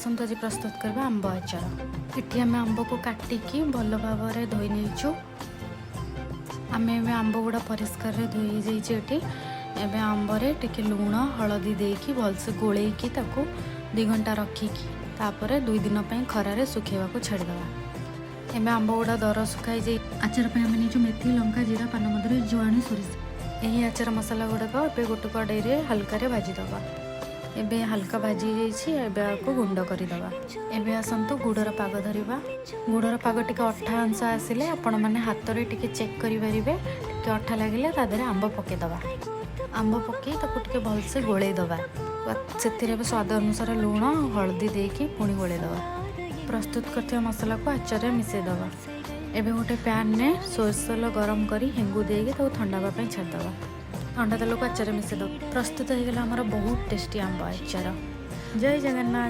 ଆସନ୍ତୁ, ଆଜି ପ୍ରସ୍ତୁତ କରିବା ଆମ୍ବ ଆଚାର। ଏଠି ଆମେ ଆମ୍ବକୁ କାଟିକି ଭଲ ଭାବରେ ଧୋଇ ନେଇଛୁ। ଆମେ ଏବେ ଆମ୍ବ ଗୁଡ଼ା ପରିଷ୍କାରରେ ଧୋଇ ହେଇଯାଇଛି ଏଠି। ଏବେ ଆମ୍ବରେ ଟିକେ ଲୁଣ ହଳଦୀ ଦେଇକି ଭଲସେ ଗୋଳେଇକି ତାକୁ 2 ଘଣ୍ଟା ରଖିକି ତାପରେ 2 ଦିନ ପାଇଁ ଖରାରେ ଶୁଖେଇବାକୁ ଛାଡ଼ିଦେବା। ଏବେ ଆମ୍ବ ଗୁଡ଼ା ଦର ଶୁଖା ହେଇଯାଇ। ଆଚାର ପାଇଁ ଆମେ ନେଇଛୁ ମେଥି, ଲଙ୍କା, ଜିରା, ପାନମଧୁରୀ, ଜୁଆଣି, ସୋରିଷ। ଏହି ଆଚାର ମସଲା ଗୁଡ଼ାକ ଏବେ ଗୋଟେ କଡ଼େଇରେ ହାଲକାରେ ଭାଜିଦେବା। ଏବେ ହାଲକା ଭାଜି ହେଇଯାଇଛି। ଏବେ ଆକୁ ଗୁଣ୍ଡ କରିଦେବା। ଏବେ ଆସନ୍ତୁ, ଗୁଡ଼ର ପାଗ ଧରିବା। ଗୁଡ଼ର ପାଗ ଟିକେ ଅଠା ଅଂଶ ଆସିଲେ, ଆପଣମାନେ ହାତରେ ଟିକେ ଚେକ୍ କରିପାରିବେ, ଟିକେ ଅଠା ଲାଗିଲେ ତା ଦେହରେ ଆମ୍ବ ପକାଇଦେବା। ଆମ୍ବ ପକାଇ ତାକୁ ଟିକେ ଭଲସେ ଗୋଳେଇ ଦେବା। ସେଥିରେ ଏବେ ସ୍ୱାଦ ଅନୁସାରେ ଲୁଣ, ହଳଦୀ ଦେଇକି ପୁଣି ଗୋଳେଇ ଦେବା। ପ୍ରସ୍ତୁତ କରିଥିବା ମସଲାକୁ ଆଚାରରେ ମିଶାଇ ଦେବା। ଏବେ ଗୋଟେ ପ୍ୟାନ୍ରେ ସୋରିଷ ତେଲ ଗରମ କରି ହେଙ୍ଗୁ ଦେଇକି ତାକୁ ଥଣ୍ଡା ହେବା ପାଇଁ ଛାଡ଼ିଦେବା। ଥଣ୍ଡା ତେଲକୁ ଆଚାରରେ ମିଶାଇ ଦେବା। ପ୍ରସ୍ତୁତ ହେଇଗଲା ଆମର ବହୁତ ଟେଷ୍ଟି ଆମ୍ବ ଆଚାର। ଜୟ ଜଗନ୍ନାଥ।